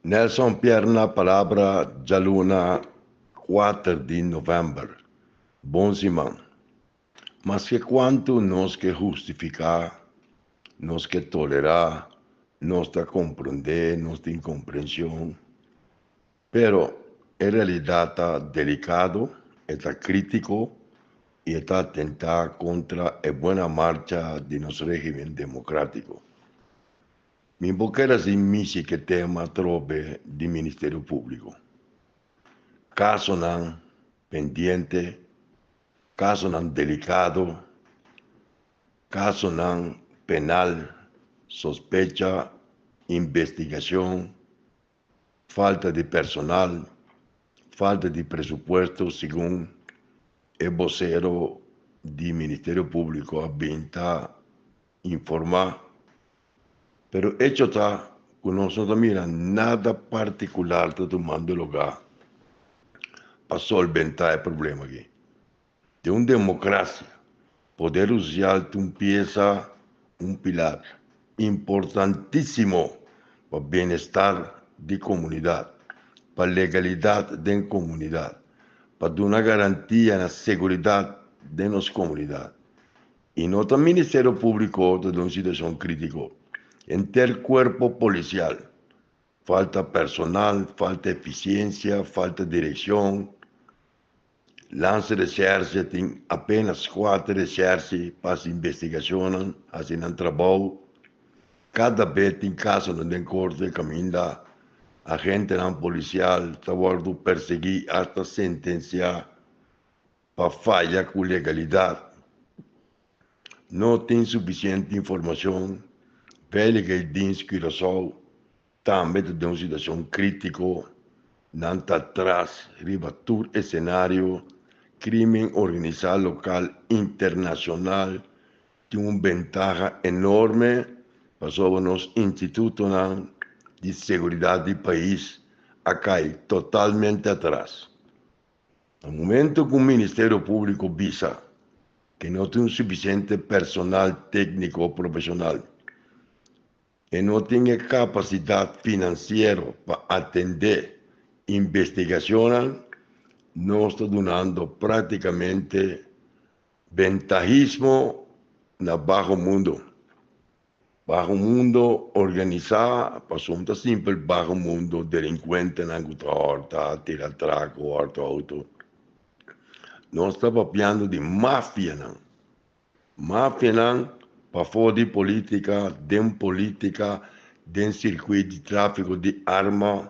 Nelson Pierna palabra djaluna kuater di novèmber. Bon siman. Maske kuantu nos ke hustifiká, nos ke tolerá, nos ta komprondé, nos tin komprenshon, pero e realidat ta delikado, e ta krítiko i e ta atentá kontra e buena marcha di nos régimen demokrátiko. Mi bo keda sin mishi ke tema atrobe di Ministerio Públiko. Kasonan pendiente, kasonan delikado, kasonan penal, sospecha, investigashon, falta di personal, falta di presupuesto segun e bosero di Ministerio Públiko a bin ta informá. Pero echo ta ku nos no ta mira nada partikular ta tumando lugá pa solventá e problema aki. Den un demokrasia, poder hudisial ta un piesa, un pilar importantísimo pa bienestar di komunidat, pa legalidat den komunidat, pa duna garantia na seguridat den nos komunidat. I no ta Ministerio Públiko ta den un situashon krítiko. Henter kuerpo polisial. Falta personal, falta efisiensia, falta direkshon. Landsrecherche tin apenas kuater reshèrshi pa hasi investigashonnan, hasi nan trabou. Kada be tin kasonan den korte kaminda agentenan polisial ta wòrdu persiguí asta sentensiá pa faya ku legalidat. No tin sufisiente informashon, Veiligheidsdienst Curaçao tambe ta den un situashon krítiko, nan ta tras riba tur esenario, krimen organisá lokal internashonal tin un bentaha enorme pasobra nos institutonan di seguridat di pais a kai totalmente atras. Na momento ku Ministerio Públiko bisa ke no tin sufisiente personal tékniko profeshonal, e no tin e kapasidat finansiero pa atendé investigashonnan, nos ta dunando práktikamente bentahismo na baho mundo. Baho mundo organisá, pasobra ta simpel baho mundo delinkuentenan ku ta hòrta, tira trako, hòrta outo. Nos ta papiando di mafianan. Mafianan pafó di polítika, den polítika, den sirkuit di tráfiko di arma,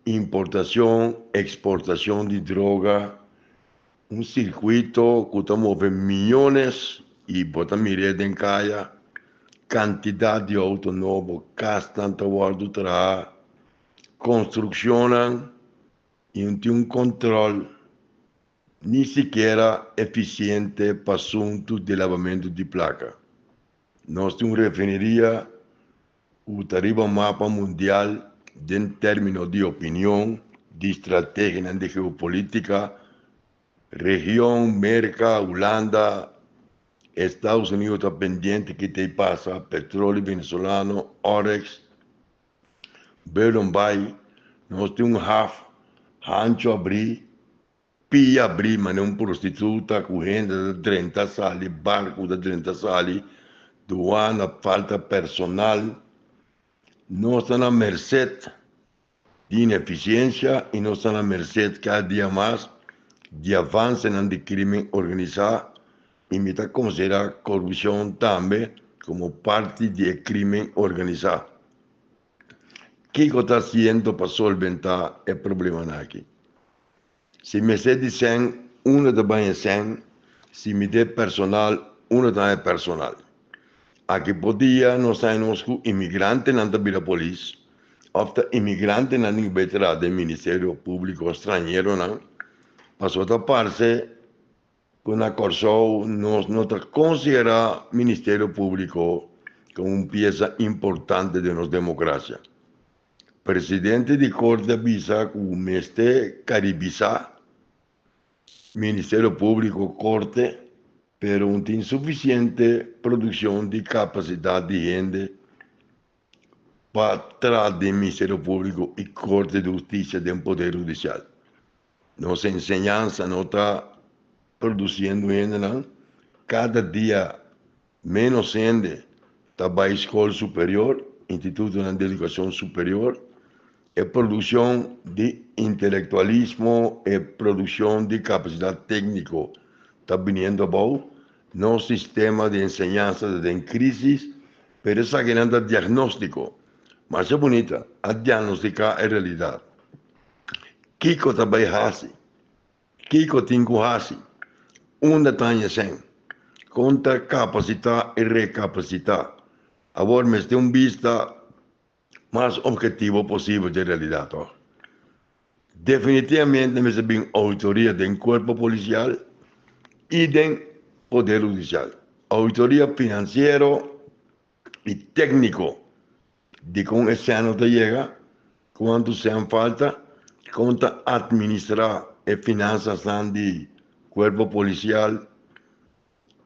importashon, eksportashon di droga. Un sirkuito ku ta move miyones i bo ta mir'é den kaya, kantidat di outo nobo, kasnan ta wòrdu traha, konstrukshonnan i no tin un kòntròl ni sikiera efisiente pa asuntu di labamentu di plaka. Nos tin un refineria ku ta riba mapa mundial den término di opinion, di strategianan di geopolítika, region, Merka, Hulanda, Estados Unidos ta pendiente ki ta pasa, petróleo venezolano, Oryx, Bullenbaai, nos tin un haf hanchu abrí. Pia abrí manera un prostituta ku hende ta drenta sali, barku ta drenta sali, duana, falta personal. Nos ta na merset di inefisiensia i nos ta na merset kada dia mas di avansenan di krimen organisá i mi ta konsiderá korupshon tambe komo parti di e krimen organisá. Kiko ta hasiendo pa solventá e problemanan aki? Si mester di sèn, unda ta baña sèn, si mester personal, unda ta haña personal. Aki por dia nos haña nos ku imigrantenan ta bira polis òf ta imigrantenan tin ku bai traha den Ministerio Públiko, stranheronan, pasobra ta parse ku na Kòrsou nos no ta konsiderá Ministerio Públiko komo un piesa importante den nos demokrasia. Presidente di Korte a bisa ku mester karibisá Ministerio Públiko, Korte, pero no tin sufisiente produkshon di kapasidat di hende. Pa traha den Ministerio Públiko i Korte di Hustisia den Poder Hudisial. Nos enseñansa no ta produsiendo hendenan, kada dia ménos hende ta bai skol superior, institutonan di edukashon superior. E produkshon di intelektualismo, e produkshon di kapasidat tékniko ta biniendo abou. Nos sistema di enseñansa ta den krísis. Pero esakinan ta diagnóstiko. Masha bunita a diagnostiká e realidat. Kiko ta bai hasi? Kiko tin ku hasi? Unda ta haña sèn? Kon ta kapasitá i rekapasitá? Awor mester un bista mas obhetivo posibel dje realidat, tòg? Definitivamente mester bin auditoria den cuerpo policial y den poder hudicial. Auditoria financiero y tecnico di con e seno ta yega, cuanto sen falta, con ta administra e finanzasnan di cuerpo policial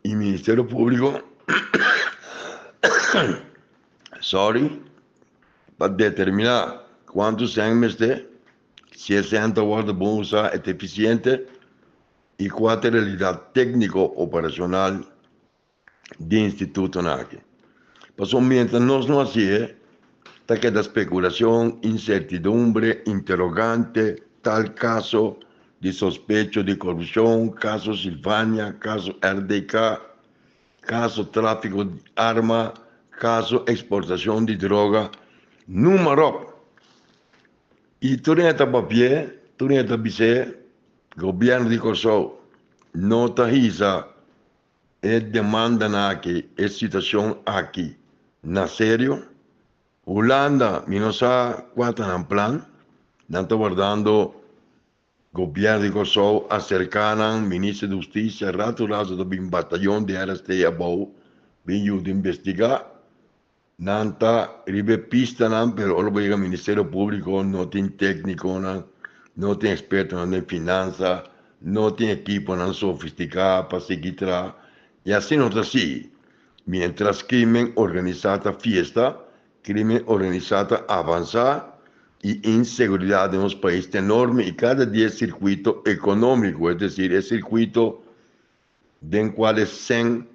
y Ministerio Publico sorry pa determina cuanto cen mester, si e cen ta wordo bon usa, e ta eficiente y cua ta e realidad tecnico operacional di institutonan aki. Pasobra mientras nos no haci'e ta keda speculacion, incertidumbre, interrogante, tal caso di sospecho di corupcion, caso Silvania, caso RDK, caso trafico di arma, caso exportacion di droga, numa rop. Y tur hende ta papia, tur hende ta bis'e, Gobierno di Corsou no ta hisa e demandanan aki, e situacion aki na serio. Hulanda mi no sa cua ta nan plan, nan ta wardando gobierno di Corsou acerca nan, minister di husticia rato rato ta bin batayon di RST abou bin yuda investiga, nan ta riba e pistanan pero ora bo yega ministerio publico no tin tecniconan, no tin expertonan den finansa, no tin ekiponan sofistica pa sigui traha y asina no ta sigui. Mientras crimen organisa ta fiesta, crimen organisa ta avansa y inseguridad den nos pais ta enorme y cada dia e circuito economico, es decir e circuito den cual e cen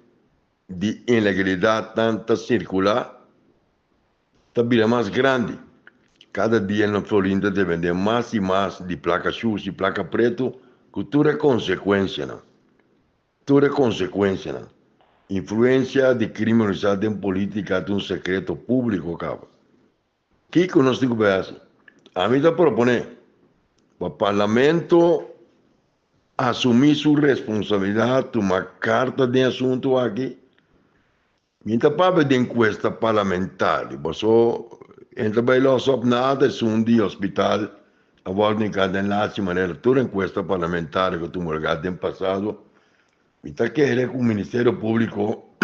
di ilegalidadnan ta circula, ta bira mas grandi. Cada dia na Florin ta depende mas y mas di placa shushi, placa preto, cu tur e consecuencianan. Tur e konsekuensianan. Influensia di krimen organisá den polítika ta un sekreto públiko kaba. Kiko nos tin ku bai hasi? Ami ta proponé pa Parlamento asumí su responsabilidat, tuma karta den e asuntu aki. Mi ta papia di enkuesta parlamentario, paso e ta bai los op nada, esun di hospital a wòrdu hinká den lachi manera tur enkuesta parlamentario ku a tuma lugar den pasado. Mi ta kere ku Ministerio Públiko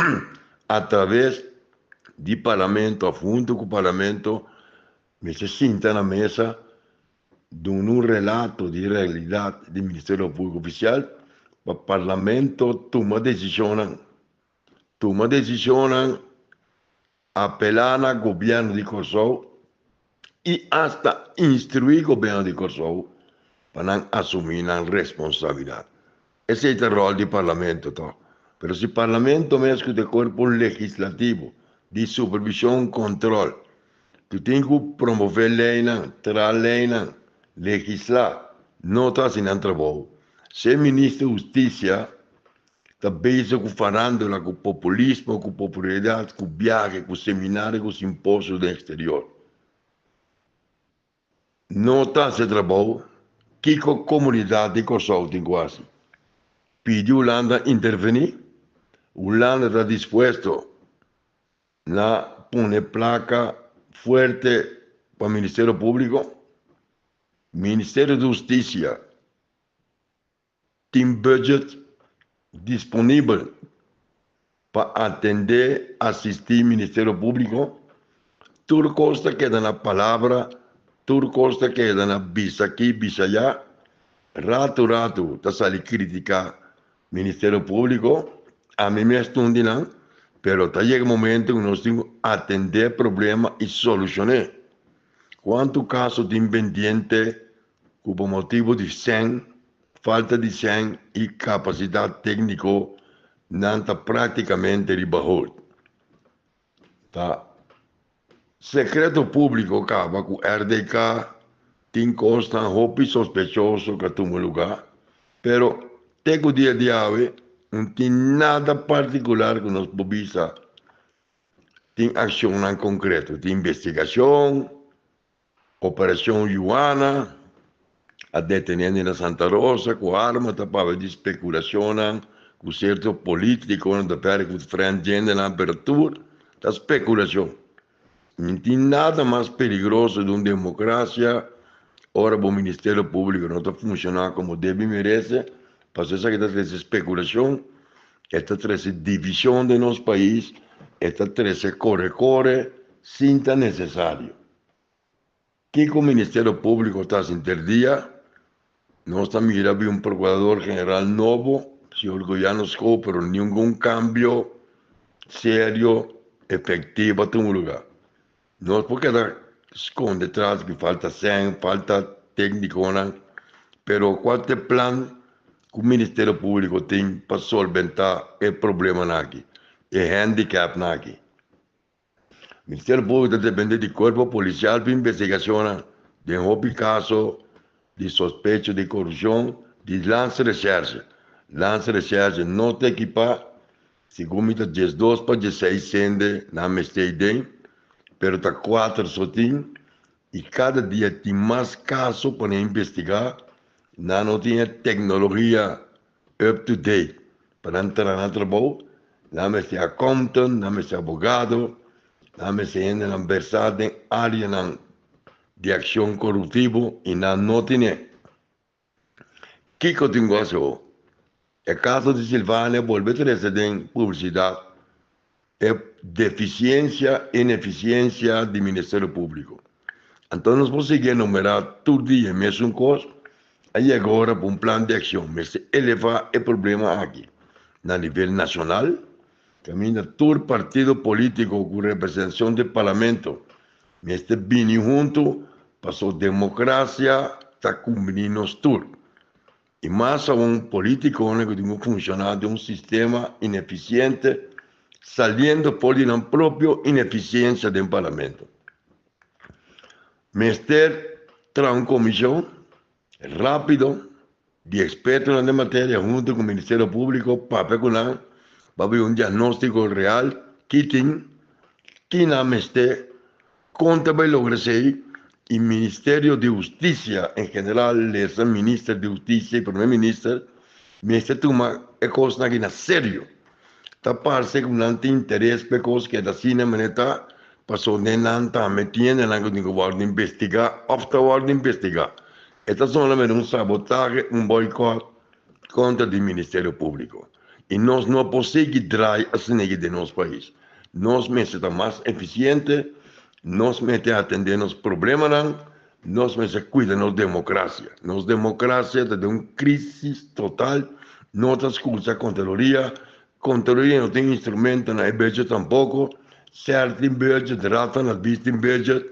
a traves di Parlamento òf huntu ku Parlamento mester sinta na mesa duna un relato di realidat di Ministerio Públiko Ofisial pa Parlamento tuma desishonnan. Tuma desishonnan, apelá na gobièrnu di Kòrsou i asta instruí gobièrnu di Kòrsou pa nan asumí nan responsabilidat. Esei ta ròl di parlamento tò. Pero si parlamento mes ku ta e kuerpo legislativo di supervishon, kòntròl, ku tin ku promové leinan, traha leinan, legislá, no ta hasi nan trabou, si e minister hustisia Ta bezig ku farándula, ku populismo, ku popularidat, ku biahe, ku seminario, ku simposio den eksterior. No ta hasi e trabou. Kiko komunidat di Kòrsou tin ku hasi? Pidi Hulanda intervení? Hulanda ta dispuesto na pone plaka fuerte pa Ministerio Públiko? Ministerio di Hustisia Tin budget disponibel pa atendé, asistí Ministerio Públiko? Tur kos ta keda na palabra, tur kos ta keda na bisa aki, bisa ayá. Ratu ratu ta sali kritiká Ministerio Públiko, ami mes ta un di nan, Pero ta yega momento ku nos tin ku atendé problema i solushon'é. Kuantu kaso tin pendiente ku pa motibu di sèn, falta di sèn i kapasidat tékniko nan ta práktikamente riba hold. Ta sekreto públiko kaba ku RDK tin kosnan hopi sospechoso ku a tuma lugá, pero te ku dia di awe no tin nada partikular ku nos por bisa tin akshonnan konkreto. Tin investigashon, Operashon Yuana a detené hende na Santa Rosa ku arma ta papia di spekulashonnan ku sierto polítikonan ta pèrdè ku diferente hendenan pero tur ta spekulashon. No tin nada mas peligroso di un demokrasia ora bo ministerio públiko no ta funshoná komo debe i merese pasobra esaki ta trese spekulashon, e ta trese divishon den nos pais, e ta trese kore kore sin ta nesesario. Kiko Ministerio Públiko ta hasi inter dia? Nos ta mira bin un Prokurador General nobo, señor Goyano Schoo, pero ningun kambio serio, efektivo a tuma lugá. Nos por keda skonde tras ku falta sèn, falta téknikonan, pero kual ta e plan ku Ministerio Públiko tin pa solventá e problemanan aki, e hèndikèpnan aki? Ministerio Públiko ta depende di kuerpo polisial pa investigashonnan den hopi kaso di sospecho di korupshon di Landsrecherche. Landsrecherche no ta ekipá, segun mi ta 12 pa 16 hende nan mester ei den, pero ta kuater so tin i kada dia tin mas kaso pa nan investigá. Nan no tin e teknologia up to date pa nan traha nan trabou, nan mester accountant, nan mester abogado, nan mester hendenan versá den áreanan di akshon koruptivo i nan no tine. Kiko tin ku hasi ho? E kaso di Silvania bolbe trese den publisidat e defisiensia, inefisiensia di Ministerio Públiko. Anto nos por sigui enumerá tur dia e mesun kos, a yega ora pa un plan di akshon. Mester elevá e problema aki na nivel nashonal, kaminda tur partido polítiko ku representashon den parlamento mester bini huntu paso demokrasia ta kumbiní nos tur. I mas aun politiconan cu tin cu funciona den un sistema ineficiente saliendo for di nan propio ineficiencia den parlamento. Mester traha un comision rapido di expertonan den materia hunto cu Ministerio Publico papia cu nan pa bay un diagnostico real ki tin, ki nan mester Kon ta bai logra esei? E Ministerio di Hustisia en general, lesa Minister di Hustisia i Prome Minister, mester tuma e kosnan aki na serio. Ta parse ku nan tin interes pa e kos keda asina manera ta, pasobra den nan tambe tin hendenan ku tin ku wòrdu investigá òf ta wòrdu investigá. E ta solamente un sabotahe, un boikòt kontra di Ministerio Públiko. I nos no por sigui drai asina aki den nos pais. Nos mester ta mas efisiente, nos mester atendé nos problemanan, nos mester kuida nos demokrasia. Nos demokrasia ta den un krisis total, no ta skucha Kontraloria, Kontraloria no tin instrumento na e budget tampoko, SER tin budget, Raad van Advies tin budget,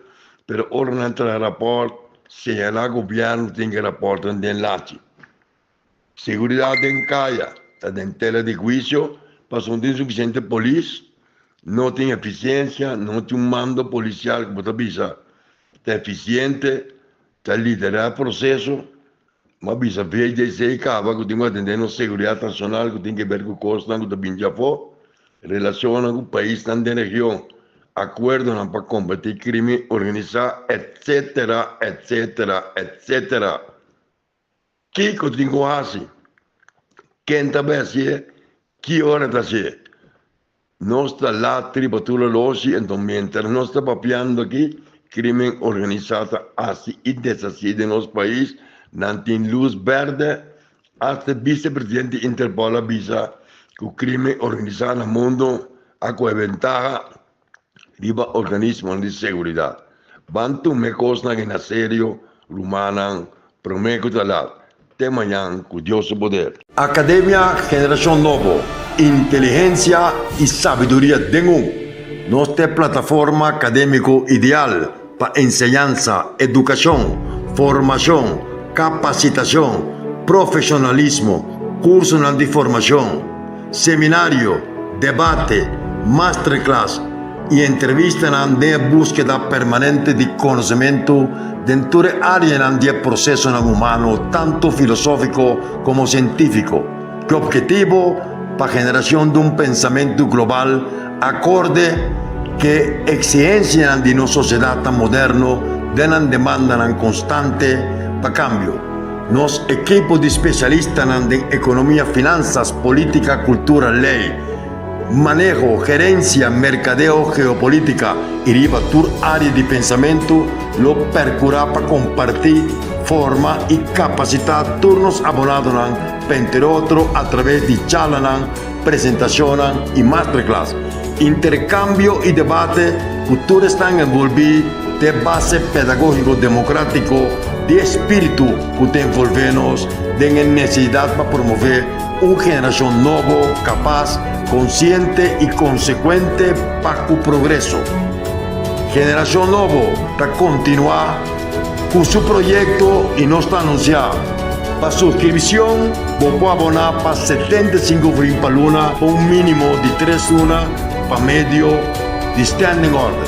pero ora nan traha rapòrt, señalá gobièrnu tin ke rapòrtnan den lachi. Seguridat den kaya ta den tela di huisio pasobra no tin sufisiente polis, no tin efisiensia, no tin un mando polisial ku bo ta bisa ta efisiente, ta liderá e proseso. Bo a bisa VDC kaba ku tin ku atendé nos seguridat nashonal ku tin ke ber ku kosnan ku ta bini di afó, relashonnan ku paisnan den region, akuerdonan pa kombatí krimen organisá, etsetera, etsetera, etsetera. Kiko tin ku hasi? Ken ta bai hasié? Ki ora ta hasié? Nos ta lat riba tur oloshi, enton mientras nos ta papiando aki, krimen organisá ta hasi i deshasí den nos pais, nan tin lus bèrdè, hasta e visepresidente di Interpol a bisa ku krimen organisá na mundu a kohe bentaha riba organismonan di seguridat. Ban tuma e kosnan aki na serio, rumannan, promé ku ta lat. Te mañan, ku Dios su poder. Academia Generacion Nobo. Inteligensia i sabiduria den un. Nos ta e plataforma akadémiko ideal pa enseñansa, edukashon, formashon, kapasitashon, profeshonalismo, kursonan di formashon, seminario, debate, masterclass i entrevistanan den e búskeda permanente di konosementu den tur e áreanan di e prosesonan humano tantu filosófiko komo sientífiko, ku ophetivo pa generashon di un pensamentu global akorde ku e eksigensianan di nos sosiedatnan moderno den nan demandanan konstante pa kambio. Nos ekipo di spesialistanan den ekonomia, finansas, polítika, kultura, lei, maneho, gerensia, merkadeo, geopolítika i riba tur área di pensamentu lo perkurá pa kompartí, forma i kapasitá tur nos abonadonan pa entre otro atraves di charlanan, presentashonnan i masterclass, interkambio i debate ku tur esnan envolví den e base pedagógiko demokratiko di e spiritu ku ta envolvé nos den e nesesidat pa promové un generashon nobo, kapas, konsiente i konsekuente pa ku progreso. Generashon Nobo ta kontinuá ku su proyekto i nos ta anunsiá pa suskripshon bo por aboná pa 75 florin pa luna pa un mínimo di tres luna pa medio di standing order.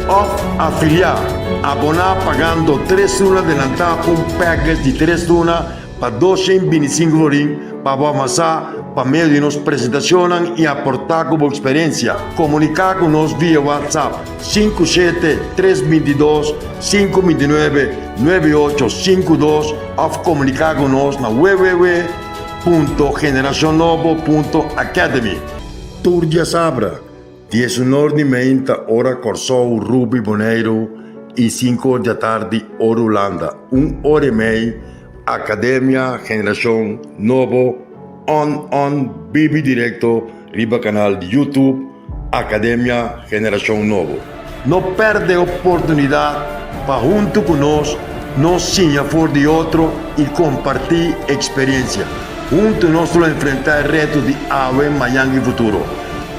Òf afiliá, aboná pagando tres luna delantá pa un package di tres luna pa 225 florin pa bo avansá pa medio di nos presentashonnan i aportá ku bo eksperensia. Komuniká ku nos via WhatsApp 57 322 529 9852 òf komuniká ku nos na www.generacionnobo.academy. Tur diasabra, 11 di meinta ora Kòrsou, Rubi, Boneiru i 5 or di atardi ora Hulanda, un ora i mei Akademia Generashon Nobo on on bibi direkto riba kanal di YouTube Akademia Generashon Nobo. No pèrdè e oportunidat pa huntu ku nos nos siña for di otro i kompartí eksperensia. Huntu nos lo enfrentá e reto di awe, mañan i futuro.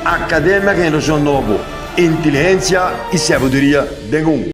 Akademia Generashon Nobo, inteligensia i sabiduria den un.